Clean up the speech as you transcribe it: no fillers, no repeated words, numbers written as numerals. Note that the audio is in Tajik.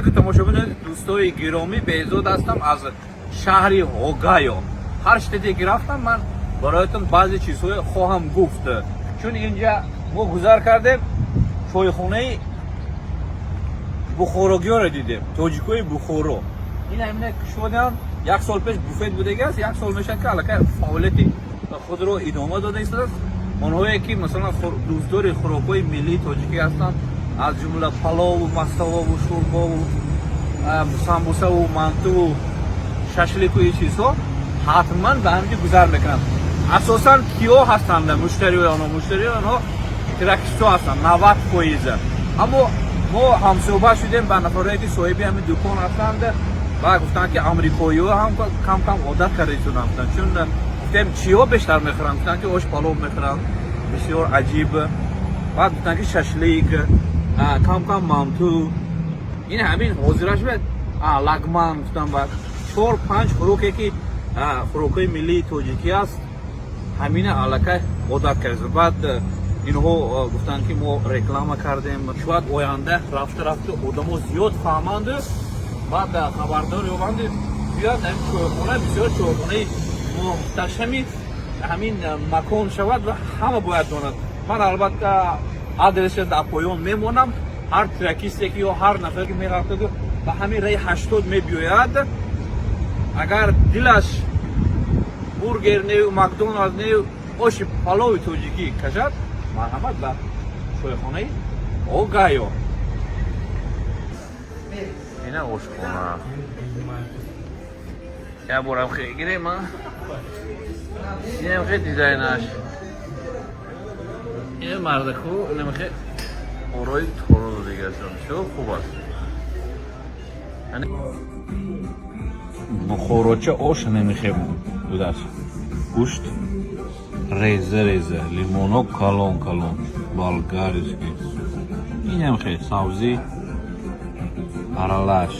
Алейкум, тамошобинони дӯстои гиромӣ. Беҳзод ҳастам аз шаҳри Огайо. Ҳар state е ки рафтам, ман бароятон баъзе чизҳое хоҳам гуфт, чун инҷа мо гузар кардем, чойхонаи бухорогиёро дидем, тоҷикои Бухоро. Ин ҳамина кушодам, як сол пеш буфет будагиаст, як сол мешавад, ки аллакай фаъолияти худро идома дода истодааст. Онҳое ки, масалан, дӯстдори хӯрокҳои миллии тоҷикӣ ҳастанд, аз ҷумла палову маставову шӯрбову самбусаву мантуву шашлику ин чизҳо, ҳатман ба ҳамин гузар мекунанд. Асосан киё ҳастанд муштариои онҳо? Муштариои онҳо truckist о ҳастанд 90%. Аммо мо ҳамсӯҳбат шудем ба нафарое ки соҳиби ҳамин дукон ҳастанд ва гуфтанд, ки амрикоиҳо ҳам кам кам одат карда истоданд. Гуфтанд, чун гуфтем, чиҳо бештар мехӯранд, гуфтанд, ки ош палов мехӯранд, бисёр аҷиб. Баъд гуфтанд, ки шашлик, кам кам манту, ин ҳамин ҳозираш бед лагман гуфтам. Баъд чор панҷ хӯроке ки хӯрокҳои миллии тоҷикӣ аст, ҳамина аллакай одат карда. Баъд инҳо гуфтанд, ки мо реклама кардем, шояд оянда рафта рафта одамо зиёд фаҳманду баъд хабардор ёбанду биёяд. Ҳамин чойхона бисёр чойхонаи муҳташами ҳамин макон шавад ва ҳама бояд донад. Ман албатта адреса дар поён мемонам. Ҳар truckist е ки ё ҳар нафаре ки мерафтаду ба ҳамин раи 80 мебиёяд, агар дилаш бургер нею Макдоналд нею оши палови тоҷикӣ кашад, марҳамат ба чойхонаи Огайо. Ина ошхона. Як борам хе гирем, а инам хе дизайнаш, ина мардаку, инам хе орои торо додагиастам, бисёр хуб аст. Бухороча ош намехеб будааст: гӯшт реза реза, лимоно калон калон, болгарский, инам хе сабзӣ аралаш.